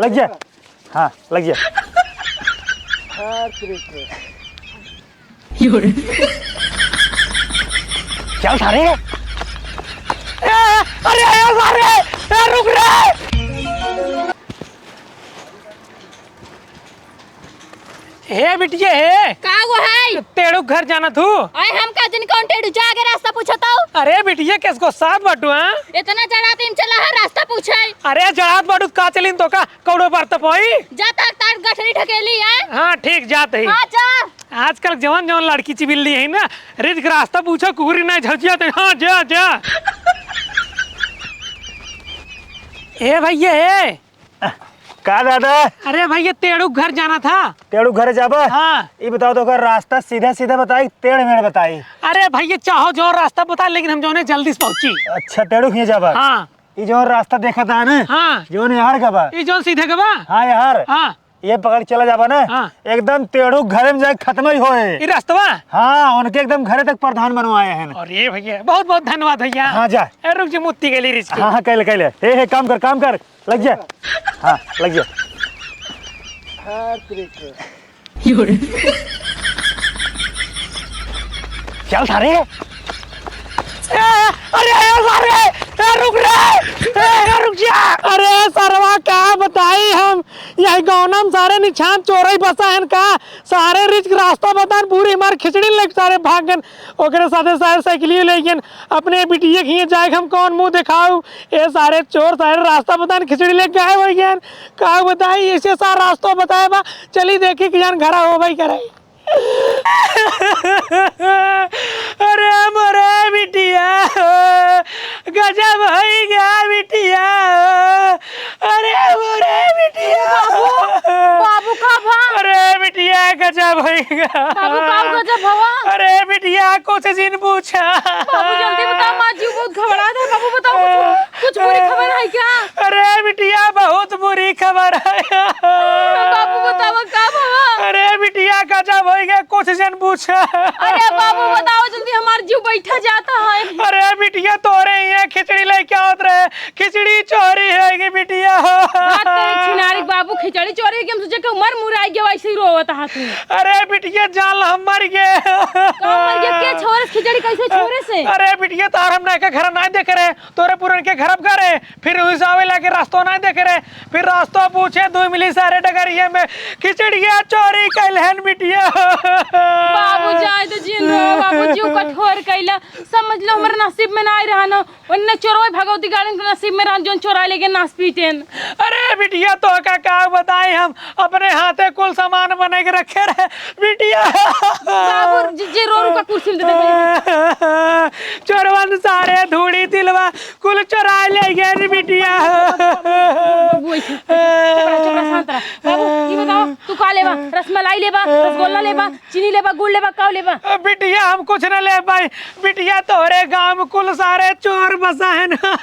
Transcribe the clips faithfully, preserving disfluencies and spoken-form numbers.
लग जा। हाँ, लग जा। हाँ, तेरे को। चल सारे। ए, अरे, ए, सारे, ए, रुक रे। हे बिटिया, हे। का वो है? टेढ़ू घर जाना थू? अरे हम का जन कौन टेढ़ू, जा आगे रास्ता पूछत हूँ। अरे बिटिया, किसको साथ बाटू, हाँ? इतना जड़ात इम चला है रास्ता पूछे। अरे जड़ात बाटू का चलिन तो का कौड़ो पर तपोई? जा ताक तार गठरी ढकेली है। हाँ ठीक, जात ही। हाँ जा। आजकल जवन जवन लड़की चिबिल्ली है ना, रिज के रास्ता पूछो, कुकुरी नहीं झौचिया तो हाँ जा, जा। ए भैया, ए। का दादा? अरे भैया, टेढ़ू घर जाना था। टेढ़ू घर जाबा? हाँ। ई बताओ तो ओकर रास्ता सीधा सीधा बताई, टेढ़ मेढ़ बताई? अरे भैया, चाहो जो रास्ता बताए, लेकिन हम जौने जल्दी से पहुँची। अच्छा, टेढ़ू खिए जाबा? हाँ। ई जौन रास्ता देखा था ना? हाँ। जौन यार का बा? ई जौन सीधे का बा? हाँ यार। हाँ। ये पकड़ चला जाबा ना? हाँ। एकदम टेढ़ू घरे में जाए खत्म ही होए। ई रास्तवा? हाँ, उनके एकदम घरे तक प्रधान बनवाए हैं। अरे भैया, बहुत बहुत धन्यवाद भैया। हाँ, जा। ए, रुक जी, मुत्ती गली रिस्की। हाँ, हाँ, कैले, कैले। हे, हे, काम कर, काम कर। लग जा। हाँ, लग जा। हाँ, तेरे को। चल सारे। ए, अरे, ए, सारे, ए, रुक रे। ए, ए, रुक जा। अरे, सरवा, का बताई हम? यही गौनम सारे निछान चोरई बसा हन का? सारे रिस्क रास्ता बतान, पूरी हमार खिचड़ी लेके सारे भाग गन। ओकरे साथे सारे साइकिलियो ले गन। अपने बिटिया के हियां जाए के हम कौन मुंह दिखाऊ? ए सारे चोर सारे रास्ता बतान खिचड़ी लेके गायब हो गए। का बताई, ऐसे सार रास्ता बताए बा। चली देखी कि जान घरा हो भाई करे। अरे मोरे बिटिया, गजब होई गया बिटिया। अरे मोरे बिटिया। बाबू, बाबू का भा? अरे बिटिया, गजब होई गया। बाबू का गजब भवा? अरे बिटिया, कुछ जिन पूछा। बाबू जल्दी बता, हमार जीव बहुत घबरा दे। बाबू बताओ, कुछ, कुछ बुरी खबर है क्या? अरे बिटिया, बहुत बुरी खबर है। बाबू बतावा का भवा? अरे बिटिया, गजब होई गया, कुछ जिन पूछा। अरे बाबू बताओ जल्दी, हमार जीव बैठा जाता है। अरे बिटिया, तोरे ये खिचड़ी लेके आवत रहे, खिचड़ी चोरी होई गई बिटिया। बात करे छिनारी बाबू, खिचड़ी चोरी होई गई, हम सोचे कि मर मुराई गया, वैसे ही रोवत हा तू। अरे बिटिया, जान ला हम मर गए। का मर गया? के छोरे से खिचड़ी, कैसे छोरे से? अरे बिटिया, तार हम नयका घर ना देखे रहे, तोरे पुरन के घर अब करे, फिर उस आवे लागे रास्तो ना देखे रहे, फिर रास्तो पूछे दो मिली सारे डगरिया में, खिचड़िया चोरी कैल हन बिटिया। बाबू जाए तो जिन रो, बाबू जीव कठोर कैला, समझ लो हमरे नसीब में ना आई रहा ना। ओन्ने चोरवे भगवती गाड़न के नसीब में रहन, जोन चोराए लेके नास पीटेन। अरे बिटिया, तो का, का बताई हम, अपने हाथे कुल सामान बने के रखे रहे बिटिया। बाबू, जे, जे रो रो का कुर्सी में दे दे। चोरवन सारे धूड़ी तिलवा कुल चोराए ले गए रे बिटिया। बाबू, ऐसे, चुप रह, चुप रह, शांत रह। बाबू, ई बताओ, तू का लेबा? रसमलाई लेबा, रसगुल्ला लेबा, चीनी लेबा, गुड़ लेबा, काव लेबा? बिटिया, हम कुछ न ले पाई। बिटिया, तोहरे गांव में कुल सारे चोर बसा है ना।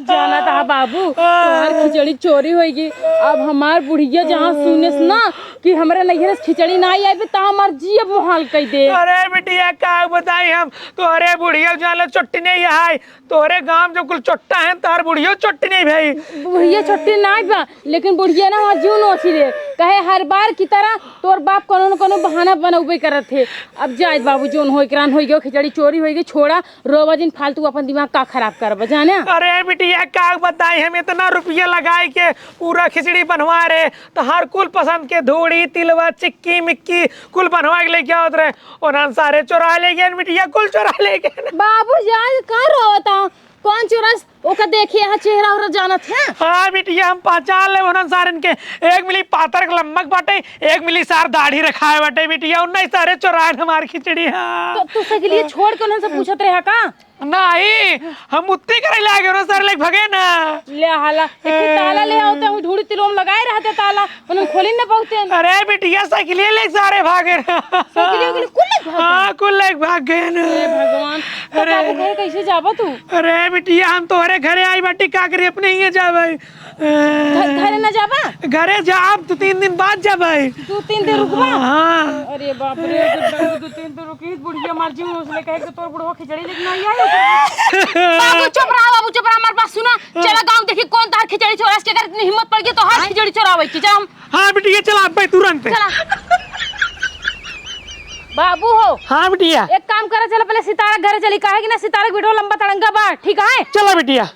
जाना था बाबू, तोहार खिचड़ी चोरी होई गई। अब हमार बुढ़िया जहाँ सुनेस ना कि हमरे नैहर से खिचड़ी ना आई, अबे ता हमार जी अब मुहाल कई दे। अरे बिटिया, का बताई हम, तोहरे बुढ़िया जान लो चुट्टी नहीं है, तोहरे गांव जो कुल चोट्टा है, तार बुढ़ियो चोट्टी नहीं भाई। बुढ़िया चोट्टी नहीं बा, लेकिन बुढ़िया ना हमार जीव नोची रे। कहे हर बार की तरह तोर बाप कोनो न कोनो बहाना बनौबे करत है। अब जाए बाबू, जोन होई करान होई गयो, खिचड़ी चोरी होई गई, छोड़ा, रोवा जिन, फालतू अपन दिमाग का खराब करबा, जाने? अरे बिटिया, का बताई हम, इतना रुपया लगाए के पूरा खिचड़ी बनवा रहे, तो हर कुल पसंद के धूड़ी, तिलवा, चिक्की, मिक्की कुल बनवा के लेके आवत रहे, उन्हन सारे चोरा ले गए बिटिया, कुल चोरा ले गए। बाबू जान का रोवता? कौन चोरस? ओका देखिए, यहाँ चेहरा ओहरा जानत है? हाँ बिटिया, हम पहचान ले उन्हन सारन के। एक मिली पातर के लम्बक बाटे, एक मिली सार दाढ़ी रखाए बाटे बिटिया, उन्हें सारे चोराए हमार खिचड़ी। हाँ। तो तू सगलिए छोड़ के उन्हन से पूछत रहा का? नहीं, हम उत्ती करे लागे उन्हन सारे लेके भगे ना। ले हाला, एक ठे ताला ले आओ तो हम ढूढ़ी तिलोम लगाए रहते ताला। उन्हन खोली न बहुते। अरे बिटिया, साइकिलिया लेके सारे भागे ना। साइकिलिया के कुल लेके भागे? हाँ, कुल लेके भाग गए ना। हे भगवान, तो अरे। बाबू घर कैसे जाबा तू? अरे बिटिया, हम तोहरे घरे आई बाटी, का करी, अपने ही जाबे। घ-, घरे ना जाबा? घरे जाब, दू तीन दिन बाद जाबे। दू तीन दिन रुकबा? हाँ। अरे बाप रे, जब तक दू तीन दिन रुकी, बुढ़िया मर जी, उसने कहे कि तोर बुढ़वा खिचड़ी लेके ना आई है। बाबू चुप रहा, बाबू चुप रहा, हमार बात सुना। हाँ। चला गाँव देखी कौन तोहार खिचड़ी चोरा, इसके अगर इतनी हिम्मत पड़ गई तो हर खिचड़ी चोरावे की। चला हम हाँ बिटिया, चला अब्बे तुरंत। चला। बाबू हो। हाँ बिटिया। एक काम करा, चला पहले सितारा घरे चली, काहे कि ना सितारा के बेटवा लंबा तड़ंगा बा, ठीक है? चला बिटिया।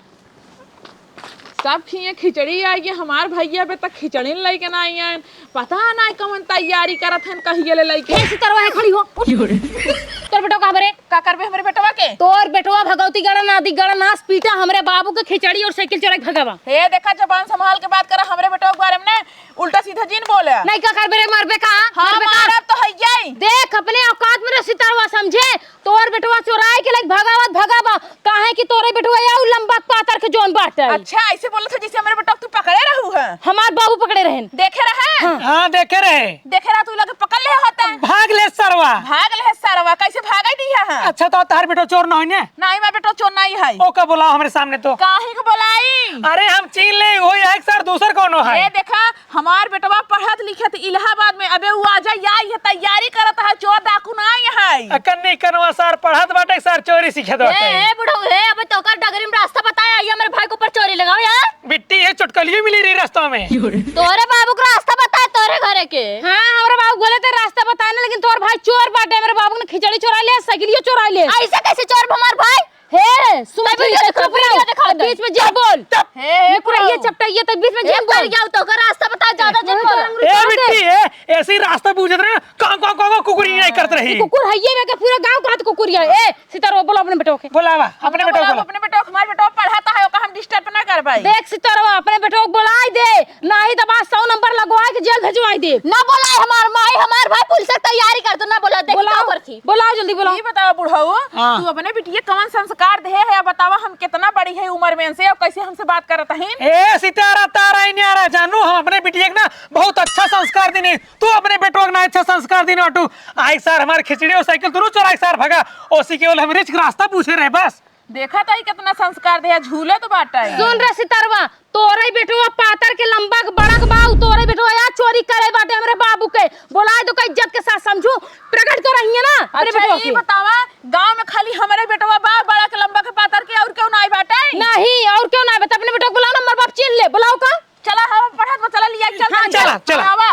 सब खिए खिचड़ी आई है, हमार भैया अबे तक खिचड़ी लेके ना आई हैं। पता ना कौन तैयारी करत हैं, कहिए ले लेके। ए सितरवा है खड़ी हो, उठ। तोर बेटवा कहाँ बरे? का करबे हमरे बेटवा के? तोर बेटवा भगवती गढ़ नादी गढ़ नास पीटा हमरे बाबू के खिचड़ी और साइकिल चोरा के भगावा। हे देखा, जबान संभाल के बात करा, हमरे बेटवा के बारे में ना उल्टा सीधा जिन बोले। नहीं का करबे रे, मरबे का? हाँ, मरबे का? मारब तो हइये। देख अपने औकात में रे सितरवा, समझे? तोर बेटवा चोराए के लाइक भगावत भगावा, काहे कि तोरे बेटवा या उ लंबा पातर के जौन बाटे। अच्छा, ऐसे बोलत है जैसे हमरे बेटवा के तू पकड़े रहू है। हमार बाबू पकड़े रहेन। देखे रहे? हाँ। हाँ, देखे रहे। देखे रहा तू लगे पकड़ ले होता। भाग ले सरवा। भाग ले सरवा, कैसे भागे दिया है? अच्छा, तो तोहार बेटवा चोर ना होई ने? नहीं, मैं बेटवा चोर नहीं है। ओका बुलाओ हमरे सामने तो। काहे के बुलाई? अरे हम चीन ले, वही एक सर दूसर कौनो है। ए देखा, हमार बेटवा पढ़त लिखत इलाहाबाद में, अबे उ आ जा, या ये तैयारी करत है, चोर डाकू ना आए है। अकन्नी कनवा सार पढ़त बाटे, सार चोरी सीखत ए, बाटे। ए बुढ़ऊ, ए, अबे तोकर डगरी में रास्ता बताया, ये हमरे भाई के ऊपर चोरी लगाओ यार। बिट्टी, ये चुटकलियो मिली रही रास्ता में। तोरे बाबू के रास्ता बताए तोरे घरे के। हाँ, हमरे बाबू बोले थे रास्ता बताए ना, लेकिन तोर भाई चोर बाटे, हमरे बाबू ने खिचड़ी चोरा लिया, साइकिलियो चोरा लिया। ऐसे कैसे चोर हमार भाई? हे, सुन, तब वीडियो चुप दिखा, रहो। वीडियो दिखा दे। बीच में जिन बोल। हे, हे, ये पूरा ये बुढ़ऊ। चपटा, ये तब बीच में ए, जिन बोल। कर गया, तो ओकर रास्ता बता, ज्यादा जिन ए, बोल। ए, ए, बिट्टी, ए, ऐसी रास्ता पूछत रहे ना, काव, काव, काव, काव, कुकुर ही नहीं करत रही। कुकुर है ये, मैं के पूरा गांव कहत कुकुर है। ए, सितारो, बोलो अपने बेटो के। बोलावा, अपने बेटो बोलावा, बोला। अपने बेटो, हमारे बेटो पढ़ाता है, ओका हम डिस्टर्ब ना कर पाई। देख सितारो, अपने बेटो को बुलाई दे। नाही त बा सौ नंबर लगवाए के जेल भेजवाई देब। ना बोलाए हमार माई, हमार भाई पुलिस के तैयारी करत, ना बोला, देखी बोलाओ, का करथी। बोलाओ जल्दी बोलाओ। ये बतावा बुढ़ऊ, हाँ। तू अपने बिटिया कवन संस्कार देहे है, बतावा हम कितना बड़ी है उम्र में से और कैसे हमसे बात करत हईन? ए सितारा तारा इन्यारा जानू, हम अपने बिटिया के ना बहुत अच्छा संस्कार देने, तू अपने बेटवा के ना अच्छा संस्कार देने बाटू। आई सार हमार खिचड़ी और साइकिल दोनों चोराई सार भगा, ओसी केवल हम रिच रास्ता पूछे रहे बस। देखा ताई कितना संस्कार दे, झूलत बाटे। सुन रे सितरवा, तोरे बेटवा पातर के लंबा के बड़ा के बा, उ तोरे बेटवा या चोरी करे बाटे हमरे बाबू के। बोलाए दो का इज्जत के साथ समझू, प्रकट कर रही है ना अपने अच्छा, बेटवा ई के। बतावा, गांव में खाली हमरे बेटवा बा, बड़ा के लंबा के पातर के, और केहू नाई बाटे? नहीं, और केहू नाई बाटे, अपने बेटवा के बुलाओ ना, हमर बाप चिन्ह ले, बुलाओ का। चला, हम पढ़त बा, चला लिया, चल हाँ, तनी चला, चल। चला। आवा।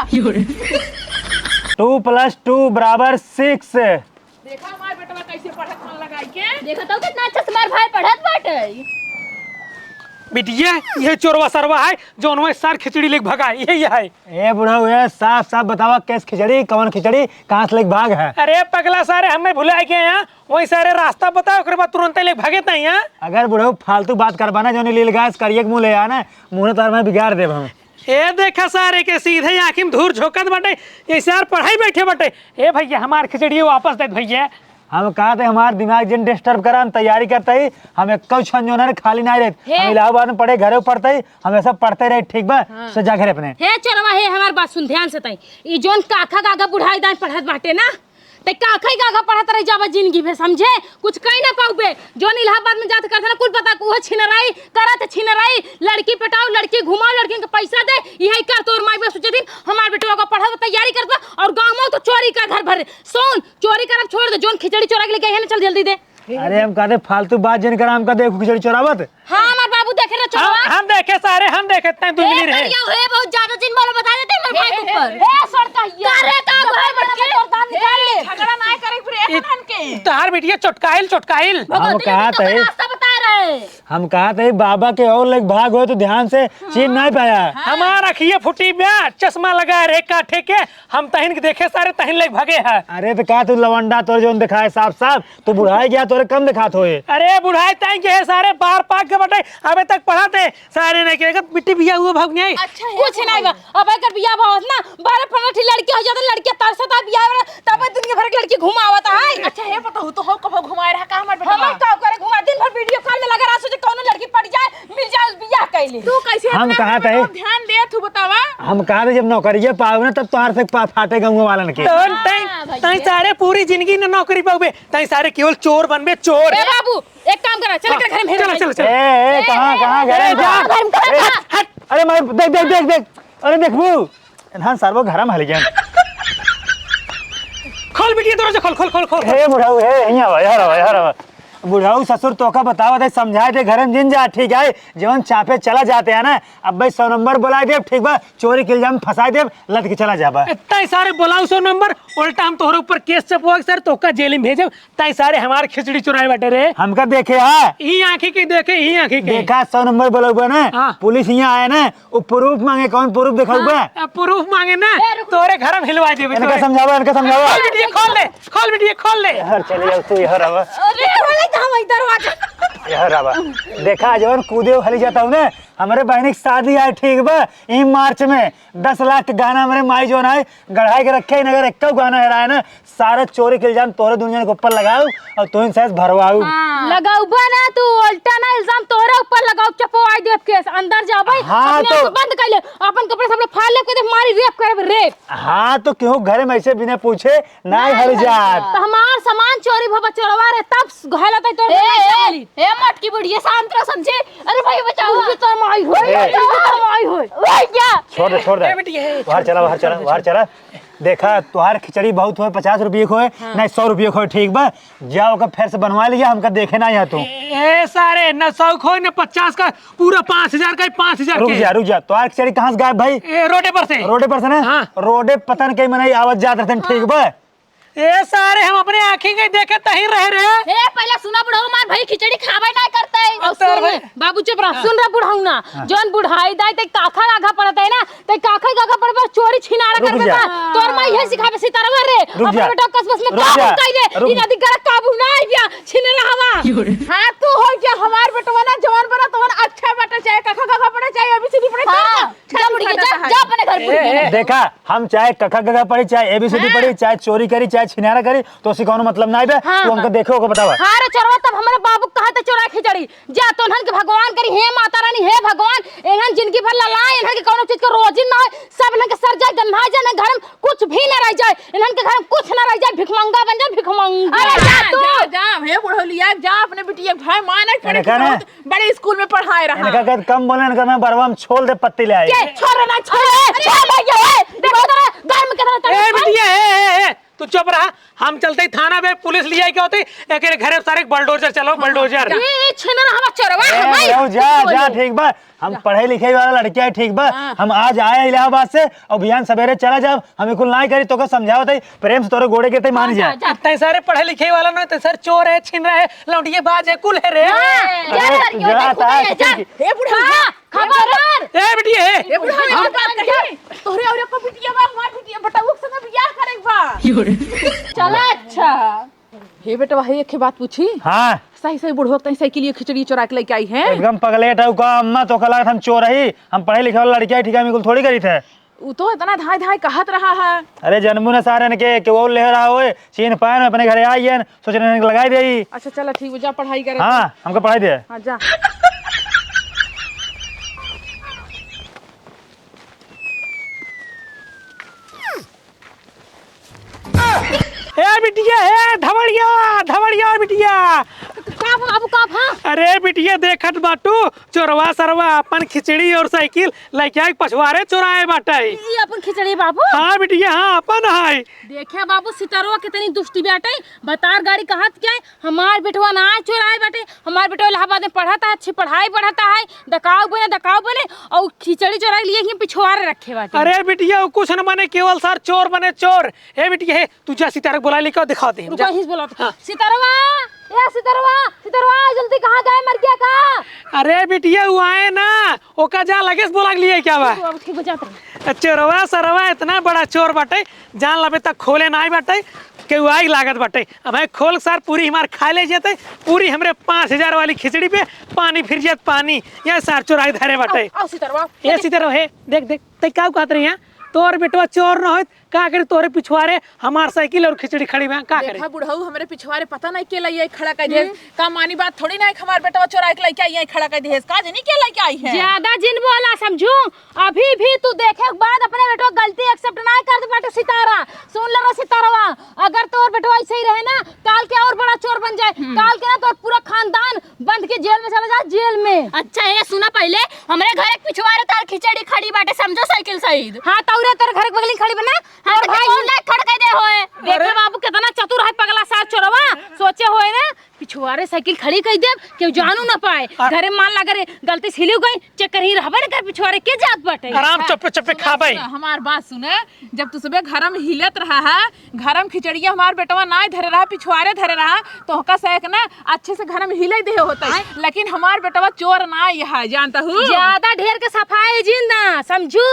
Two plus two बराबर six। देखा हमार बेटवा कैसे पढ़त मन लगाई के। देखा तो कितना अच्छा से हमार भाई पढ़त बाटे। बिटिया, ये चोरवा सरवा है, जौन वही सार खिचड़ी लेके भगा, यही है। ए बुढ़ऊ, ए साफ साफ बतावा, कैस खिचड़ी, कौन खिचड़ी, कहाँ से लेके भाग है? अरे पगला सारे, हमें भुला के यहाँ, वही सारे रास्ता बताओ, ओकरे बाद तुरंते लेके भागे ताई यहाँ। अगर बुढ़ऊ फालतू बात करबा ना, जौन लील गाय से करिए के मुँह ले आना, मुँह तो मैं बिगाड़ देब हम। ए देखा सारे के सीधे आँखी में धूर झोंकत बाटे, ये सार पढ़ाई बैठे बाटे। ए भैया, हमार खिचड़ी वापस दे भैया। हम कहा थे हमार दिमाग जिन डिस्टर्ब करा, हम तैयारी करते ही, हम एक क्षण जो है खाली नहीं रहते, हे। हम इलाहाबाद में पढ़े, घरे पढ़ते ही, हम ऐसा पढ़ते रहे, ठीक बा? हाँ। सो जा घर अपने। हे चोरवा, हे हमार बात सुन ध्यान से ताई, ई जौन काका काका बुढ़ाई दान पढ़त बाटे ना, ते काका ही काका पढ़त रह जाबा जिंदगी भर, समझे? कुछ कही ना पाउबे। जौन इलाहाबाद में जात करत ना कुल पता, उहे छिनराई करत, छिनराई, लड़की पटाओ, लड़की घुमाओ, लड़किन के पैसा दे, यही कर तोर माई बाप सोचे दिन हमार बेटवा को पढ़ाओ, तैयारी करत बा, और गाँव में तो चोरी का घर भर। सुन, चोरी करब छोड़ दे, जौन खिचड़ी चोरा के लेके आई है ना, चल जल्दी दे। अरे हम कहते फालतू बात जिन करा, हम कहते खिचड़ी चोरावत। हाँ, हमार बाबू देखे रहे हम, चोरवा। हम देखे सारे, हम देखे तैं तू ए, मिली रहे। करिया, हे, बहुत ज्यादा जिन बोलो, बता देते हमारे भाई के ऊपर। ए, सर कहिया। करे का घर में से तोर दांत निकाल ले। झगड़ा ना करे पूरे ई एहन के। तहार बिटिया चोटकाइल, चोटकाइल। हम भगवती कहा जी तो थे। रास्ता बता रहे। हम कहा थे बाबा के और लेके भाग हो तो ध्यान से चीन नहीं पाया। हाँ। हमार अखिए फूटी बा, चश्मा लगा रहे काठे के, हम तहिन के देखे सारे तहिन लेके भागे है। अरे तो का तू लवंडा तोर जौन दिखाए साफ साफ, तू बुढ़ाई गया, तोरे कम दिखात होए। अरे बुढ़ाई ताई के है सारे, बार पाक के बटे, अबे तक पढ़ा थे सारे नहीं के, बिट्टी भैया हुआ भाग नहीं। अच्छा है। कुछ नहीं बा। अब एकर बियाह भा होत ना, बारह पन्द्रह ठी लड़की हो जात, लड़की तरसत आ बियाह वाला, तब दिन के भर के लड़की घुमावत है। अच्छा है, बताओ तो हो कब घुमाए रहा, का हमार बेटा? हमार का करे घुमा, दिन भर वीडियो कॉल में लगा रहा, सोचे कौनो लड़की पड़ जाए, मिल जाए, बियाह कैले। तू कैसे हम अपने कहा आप पे थे? ध्यान दे, तू बतावा। हम कहा थे जब नौकरिये पावे ना, तब तोहार से पा-, फाटे गाँव वालन के। तन, हाँ, तैं, भैया। तैं सारे पूरी जिंदगी न नौकरी पावे, तैं सारे केवल चोर बनबे, चोर। ए बाबू, एक काम करा, चल हाँ, के घर में चला, चला, चला। ए, ए, कहाँ, कहाँ घर है? ए, जा। घर में ए, कहाँ? हट। अरे माई, देख, देख, देख, देख। अरे देखबू, इन्हान सारवा घरा में हलि गया। खोल बिटिया, दरवाजा खोल, खोल, खोल, खोल। हे बुढ़ऊ, हे, हियाँ आवा, यहाँ आवा, यहाँ आवा। बुढ़ऊ ससुर तोका बतावत है, समझाए दे, घरे में जिन जा, ठीक है? जवन चापे चला जाते हैं ना, अब भाई सौ नंबर बुलाए देब, ठीक बा? चोरी के इल्जाम फंसाए देब, लद के चला जाबा। ए, तै सारे बुलाऊ सौ नंबर, उल्टा हम तोहरे ऊपर केस चपवा के सर तोका जेल में भेजब। तै सारे हमार खिचड़ी चुराए बाटे रे। हमका देखे हा? ई आँखी के देखे, ई आँखी के। देखा, सौ नंबर बोलौबा ना, हाँ। पुलिस यहाँ आए ना, वो प्रूफ मांगे, कौन प्रूफ दिखाऊबा? हाँ, अब प्रूफ मांगे ना, ए, रुक। तोरे घर में हिलवा देबे इनका तोरे। समझावा, इनका समझावा। खोल बिटिया, खोल ले, खोल बिटिया, खोल ले। यार, चले जाओ तू, यार, आवा। अरे, बोले जाओ इधर आ जा। यार, आवा। देखा, जवन कूदे हली जाता हूँ ना, हमरे बहनी की शादी आए, ठीक बा, ई मार्च में दस लाख के गहना हमरे माई जवन आए, गढ़ाई के रखे, अगर एक्का गाना हेराए ना, सारा चोरी के इल्जाम तोहरे दुनिया के ऊपर लगाऊ और तोहिन से भरवाऊ। हाँ। लगाउबा ना तू, उल्टा ना इल्जाम तोहरे ऊपर लगाऊ, चपवाई देब केस, अंदर जाबे, हाँ, अपने तो आप बंद कर ले, अपन कपड़ा सब फाड़ लेब, कहते मारी रेप करब, रेप। हाँ, तो केहू घरे में ऐसे बिना पूछे नाहीं हल जात। तो हमार सामान चोरी भवा चोरवा रे, तब घालत है तोर ए, ए, ए, मटकी बुढ़िया, शांत रह समझे। अरे भाई बचाओ। तू भी तो माई होई, ए। तू भी तो माई होई। ओए क्या? छोड़ दे, छोड़ दे। ए, बेटी, ए, बाहर छोड़, चला, बाहर छोड़, चला, छोड़, बाहर छोड़। चला। देखा, तुहार खिचड़ी बहुत होए, पचास रुपये के होए, हाँ। नहीं, सौ रुपये के होए, ठीक बा? जा, ओकर फेर से बनवा लिया, हमका देखे ना यहाँ तू। ए, ए, सारे, न सौ का होए, न पचास का, पूरा पाँच हजार का, पाँच हजार रुक के। जा, रुक जा, तुहार खिचड़ी कहाँ से गायब भाई? ए, रोडे पर से। रोडे पर से ना? हाँ। रोडे पता न कहीं मने आवत जात रहते, ठीक बा? ए, सारे, हम अपने आँखी के देखे तही रहे रे। ए, पहले सुना बुढ़ऊ, मार भाई खिचड़ी खावे ना करते। अब तोर सुन, भाई। बाबू चुप रह, हाँ। सुन रहा बुढ़ऊ ना, हाँ। जौन बुढ़ाई दाई ते काखा आघा पड़त है ना, ते काखा आघा पड़ पर चोरी छिनारा रुक करबे जा। ना। तोर माई है सिखावे सितारवा रे। रुक अपने जा। बेटा कस बस में रुक काबू जा। कई दे। रुक। ई नदी गरक काबू ना आई गया, छिन रहा हवा। हाँ, तू हो गया हमार बेटवा ना, जवान बना तोहन अच्छा बेटा, चाहे काखा आघा पड़े, चाहे एबीसीडी पड़े, हाँ। कर। जा बुढ़िया, जा, जा अपने घर ए, बुढ़िया। ए। देखा, हम चाहे कखा गगा पढ़ी, चाहे एबीसीडी हाँ। पढ़ी, चाहे चोरी करी, चाहे छिनारा करी, तो उसी कौनो मतलब नाहीं बे। हाँ, तू हमका हाँ। देखे ओके बतावा। हाँ रे चोरवा, तब हमरे बाबू कहा था चोरा खिचड़ी। जा तो इन्हन के भगवान करी, हे माता रानी, हे भगवान, इन्हन जिंदगी भर ललाए, इन्हन के कौनो चीज के रोजी ना होए, सब इन्हन के सर जाए, गन्ना जाए, इन्हन घर में कुछ भी ना रह जाए, इन्हन के घर में कुछ ना रह जाए, भिखमंगा बन जाए, भिखमंगा। अरे जा हाँ, तू। जा, जा, हे बुढ़ौलिया, जा अपने बिटिया के भाई माने पड़े इनका ना, बहुत बड़े स्कूल में पढ़ाए रहा। इनका कहत कम बोले, इनका मैं बरवा में छोल दे पत्ती ले आई। के? छोड़ ना, छोड़, अरे, छोड़ ना, ये, ए, देखो तो रे, घर में कितना ए, तकलीफ है। बिटिया, ए, ए, ए, तू चुप रहा। हम चलते ही थाना पे पुलिस ले आई, क्या होती? एक घरे सारे बुलडोजर चलो, बुलडोजर। ए, ए, छिनरा हमार चोरवा, ए, हमार रहो, जा, बोलो। जा, ठीक बा। हम जा। पढ़े लिखे वाला लड़किया है, ठीक बा? हाँ। हम आज आए इलाहाबाद से और बिहान सवेरे चला जाब। हम कुल नाहीं करी, तोका समझावत है, प्रेम से तोरे गोड़े गिरते मान हाँ, जा। जा, जा। तै सारे पढ़े लिखे वाला ना, तै सारे चोर है, छिनरा है, लौंडिये बाज है, कुल है रे। हाँ, ए, जा, अरे, जा, जा, जा, जा, जा, जा। जा। हे बुढ़ा, हाँ, खबरदार। ए, बिटिया, हे। हे बुढ़ा, हाँ, एक बात कही, तोहरे और एको बिटिया बा, हमार बिटिया, बेटा, ओक संगे बियाह करे के बा। चला, अच्छा। हे बेटवा, हे एक बात पूछी? हाँ। सही सही बुढ़वा तई साइकिल ये खिचड़ी चोरा के लेके आई है? एकदम पगलेट है का अम्मा, तोका लागत हम चोर ही? हम पढ़े लिखे वाला लड़किया है, ठीक है, हम कुल थोड़ी करी थे। उ तो इतना धाय धाय कहत रहा है। अरे जनमू ने सारे इनके के वो ले रहा होए, चीन पाए न अपने घरे आई है, सोच रहे हैं लगाई दे। अच्छा चला ठीक, जा पढ़ाई करे। हाँ, हमको पढ़ाई दे। हाँ जा। ए बिटिया, ए धवड़िया, धवड़िया बिटिया। का बाबू, का भा? अरे बिटिया, देखत बाटू, चोरवा सरवा अपन खिचड़ी और साइकिल लइके आके पछवारे चोराए बाटे। ई अपन खिचड़ी बाबू? हाँ बिटिया, हाँ, अपन है। देखे बाबू, सितरवा कितनी दुष्टी बाटे। बतार गाड़ी कहत क्या है? हमार बेटवा ना चोराए बाटे, हमार बेटवा इलाहाबाद में पढ़त है, अच्छी पढ़ाई पढ़त है, दकाऊ बने, दकाऊ बने, और खिचड़ी चोराए लिए ही पिछवारे रखे बाटे। अरे बिटिया, वो कुछ न बने, केवल सार चोर बने, चोर। ए बिटिया, हे, तू जा सितारा के बोला लेके दिखा दे, रुको, जा। यहीं से बोला। हाँ। सितारवा, ए सितारवा, सितारवा, जल्दी कहाँ गए, मर गया का? अरे बिटिया, वो आए ना, ओका जा लगे से बोला के लिए क्या बा? अब ठीक हो जाता है। चोरवा सरवा इतना बड़ा चोर बाटे, जान लबे तक खोले ना आई बाटे, केहू आई लागत बाटे। अब है खोल सार, पूरी हमार खा ले जेते, पूरी हमरे पाँच हजार वाली खिचड़ी पे पानी फिर जात पानी। ये सार चोराई धरे बाटे। आओ, आओ सितारवा। ये सितारवा है, देख, देख, तै का कहत रही है? तोर बेटवा चोर न होत, का करे तोरे पिछवारे हमार साइकिल और खिचड़ी खड़ी बा, का करे? देखा बुढ़ऊ, हमरे पिछवारे पता नहीं के लइया खड़ा कर दिए। हम्म। का मानी बात थोड़ी ना है कि हमार बेटवा चोरा के लइके आई है, खड़ा कर दिए। का जनी के लइके आई है? ज्यादा जिन बोला समझू, अभी भी तू देखे के बाद अपने बेटवा गलती accept ना कर दे बाटे सितारा। सुन ले रे सितारवा, अगर तोर बेटवा ऐसे ही रहे ना, काल के और बड़ा चोर बन जाए, हम्म। काल के ना तोर पूरा खानदान बंद के जेल में चला जाए, जेल में। अच्छा, ये सुना पहले, हमरे घर एक पिछवारे तार खिचड़ी खड़ी बाटे, समझो साइकिल सहित। हाँ, तौरे तोर घर के बगली खड़ी बना। हाँ, और तो भाई कौन लायक खड़ के दे होए? देखे अरे। बाबू, कितना चतुर है पगला सार चोरवा। सोचे होए ना, पिछवारे साइकिल खड़ी कइ देब, केहू जानू ना पाए। आ- घरे मान ला, अगर गलती से हिलियो गई, चेक करही रहबे न कर, पिछवारे के जात बाटे। आराम, हाँ, चुप्पे चुप्पे सुना, खाबे। सुना, हमार बात सुना, जब तू सबे घर में हिलत रहा है, घर में खिचड़िया हमार बेटवा नाय धरे रहा, पिछवारे धरे रहा, तो ओका से एक ना अच्छे से घर में हिलइ देहे होतइ। आय। लेकिन हमार बेटवा चोर नाय है, जानता हूँ। ज्यादा ढेर के सफाई जिन ना समझू।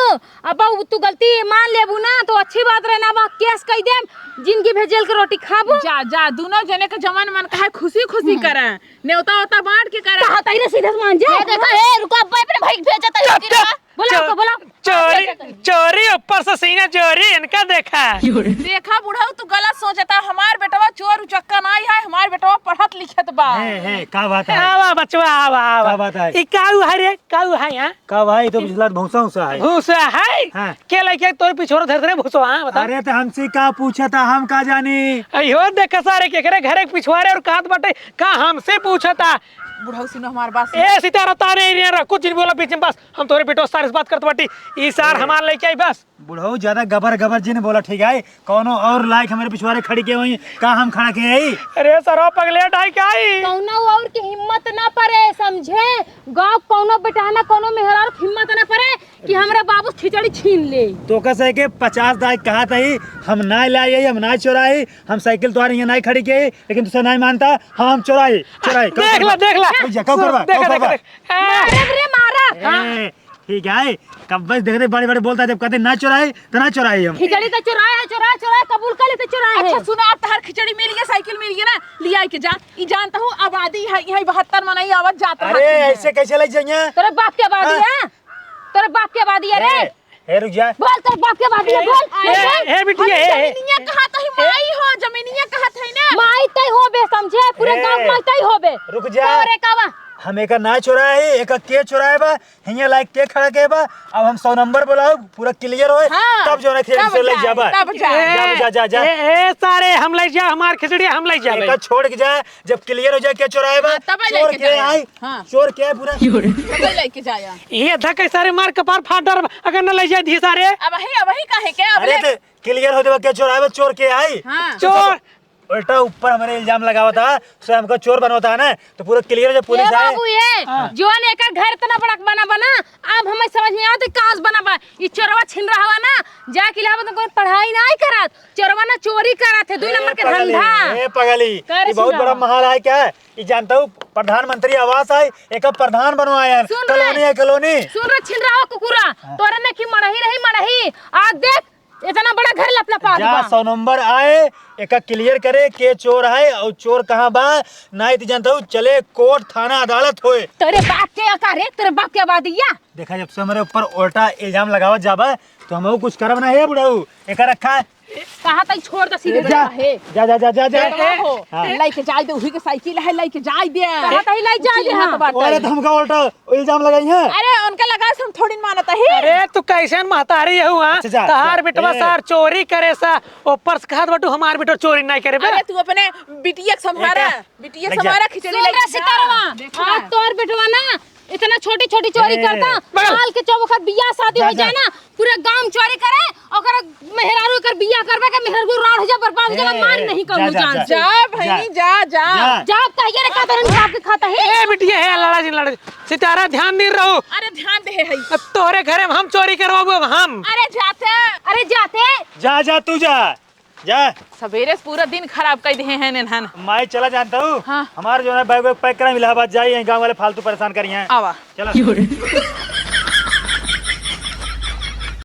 अब उ तू गलती मान लेबू ना, तो अच्छी बात रहे ना, वह केस कइ देम, जिंदगी भर जेल के रोटी खाबू। जा, जा, दुनो जने के जवन मन कहे खुशी खुशी हम्म। करे, नेवता ओता बांट के करे। कहा तई रे सीधे से मान जा। ए, देखा, ए, रुको, अब्बा अपने भाई के भेजत है, चुप, रुकी चुप। रहा। बुलाओ चो-, को, बुलाओ। चोरी, चोरी ऊपर से सीना चोरी, इनका देखा। देखा बुढ़ऊ, तू गलत सोचता, हमार बेटवा चोर उचक्का नाई है, हमार बेटवा पढ़त लिखत बा। हे, हे, का बात है? आवा बचवा, आवा, आवा। का बात है? ई काऊ है रे, काऊ है यहाँ? का भाई, तो पिछला भूसा उसा है। भूसा है? हाँ। के लइके तोर पिछोर धर रे भूसा, हाँ, बता। अरे, तो हमसे का पूछा था, हम का जानी? अयो, देखा सारे, केकरे घरे पिछवारे और कात बाटे, का हमसे पूछा था? बुढ़ऊ, सुनो हमार बात, सुनो। ए, सीताराम, तारे रे, रे, कुछ नहीं बोला बीच में, बस। हम तोरे बेटो सार से बात करत बाटी। ई सार ए। हमार लइके आई बस। बुढ़ऊ, ज्यादा गबर गबर जिन बोला, ठीक है? कौनो और लायक हमरे पिछवारे खड़ी के होई, का हम खड़ा के आई? अरे सरवा पगलेट आई का ई? कौनो और के हिम्मत ना परे, समझे? गाँव कौनो बेटा ना, कौनो मेहरारू के हिम्मत ना परे कि हमरा बाबू से खिचड़ी छीन ले। तो कसे के पचास दाई कहा तही, हम ना लाई, हम ना चोराई, हम साइकिल तोहार यहाँ ना खड़ी के, लेकिन तुसे ना मानता, हाँ, हम चोराई, चोराई, देख ला, देख ला। जा, का करबा, देख का ला, करबा? देख ला। मारब रे, मारब। ए, ठीक है, कब बस देखते बड़े बड़े बोलता, जब कहते ना चोराई, तो ना चोराई हम। खिचड़ी तो चोराए है, चोराए, चोराए, कबूल कर लेते, चोराए है। अच्छा, सुनो, अब तहार खिचड़ी मिल गया, साइकिल मिल गया ना, लिया के जा। ई जानता हूँ, आबादी है, यहाँ बहत्तर मनई आवत जात अरे, रहत हैं। ऐसे कैसे ले जाइए? तोरे बाप के आबादी हाँ? है? तोरे बाप के आबादी है रे? ए, ए, रुक जा। बोल, तोरे बाप के आबादी है, ए, बोल, ए, बोल। ए, बिटिया, अरे, ए, ए। जमीनिया कहा तो ही माई हो, जमीनिया कहा थे ना। माई तय हो बे, समझे? पूरे ए। गाँव माई तय हो बे। रुक जा। तोरे का बा? हम एका ना चोराए, एका के चोराए बा? हियाँ लाइक के खड़ा के बा? अब हम सौ नंबर बुलाओ, पूरा clear होए, हाँ, तब जो है खेत तब से ले जाए, जाबा। तब जाए। जा, जा, जा, जा। ए, ए, सारे, हम ले जा, हमार खिचड़ी हम ले जाबे। एका छोड़ के जा, जब clear हो जाए के चोराए बा, हाँ, तब चोर लेके के जाए। आई, हाँ। चोर के आई पूरा। तब लेके जाए। ये धक्के सारे मार कपार फाट डर, अगर न ले जाए धी सारे। अब वही, अब वही काहे के, अब अरे ले तो clear हो जाए के चोराए बा, चोर के आई। हाँ। चोर। उल्टा ऊपर हमरे इल्जाम लगावा था, से हमको चोर बनवा था ना, तो पूरा clear हो जाए, पुलिस ए आए। बाबू, ये हाँ। जौन एकर घर इतना बड़ा बना बना, अब हमें समझ में आवत है कहाँ से बना बा। ई चोरवा छिनरहवा ना, जाके इलाहाबाद में कोई पढ़ाई नाहीं करत, चोरवा ना चोरी करत है, दुई ए नंबर के पगली, धंधा। ए पगली, कर ई बहुत छिनरहवा। बड़ा महल है क्या? ई जानता हूँ प्रधानमंत्री आवास है, एक प्रधान बनवाए हैं, सुन रे। कॉलोनी है, कॉलोनी। सुन रे छिनरहवा कुकुरा, हाँ। तोरे में की मड़ही रही मड़ही, आज देख इतना बड़ा घर लपलपा जा, बा। सौ नंबर आए, एका clear करे के चोर है और चोर कहाँ बा, नाहीं तो जानता हूँ, चले कोर्ट, थाना, अदालत होए। तेरे बाप के का रे, तेरे बाप के आबादी या? देखा, जब से हमरे ऊपर उल्टा इल्जाम लगावत जाबा, तो हम कुछ करब ना है बुढ़ऊ, एका रखा। कहा तई छोड़ दे सीधे जा, जा, जा, जा, जा, जा। ए, ए, हो, हाँ। लइके जाए दे, उही के साइकिल है, लइके जाए दे। कहा तई लइ जाए दे, उचित हाँ। बात अरे, है। तो हमका उल्टा इल्जाम लगाई है। अरे, उनका लगा से हम थोड़ी मानत ही। अरे, तू कैसन महतारी है हुआ? अच्छा, जा, तहार जा। बेटवा ए। सार चोरी करे सा, ऊपर से कहत बाटू हमार बेटवा चोरी नहीं करे बे। अरे, तू अपने बिटिया के संभारा, ए, का? बिटिया लग जा। संभारा, खिचड़ी सुन लग रे जा। सितरवा, देखो आज ना। तोर बेटवा ना इतना छोटी छोटी चोरी ए। करता, बगल। साल के चौबखत बियाह शादी जा, हो जा। जाए ना, पूरे गांव में चोरी करे, ओकर मेहरारू एकर बियाह करबे के मेहरारू राड़ हो जा, बर्बाद हो जा, ए, मार ए, नहीं जा, कहूँ जा, जान जा। से। जा बहिनी, जा। जा, जा। जा। जा, अब कहिए रे का तरह बाप के खाता है? ए, बिटिया, हे, लड़ा जिन, लड़ा जिन। सितारा, ध्यान दे रहो। अरे, ध्यान दे है। अब तोहरे घरे में हम चोरी करवाबू, अब हम। अरे, जाते। अरे, जाते। जा, जा, तू जा। जा। सबेरे से पूरा दिन खराब कर दे हैं इन्हन। माई चला जानता हूँ। हाँ। हमार जो है बैग वैग pack करा, इलाहाबाद जाई, यहीं गाँव वाले फालतू परेशान करी हैं। आवा। चला।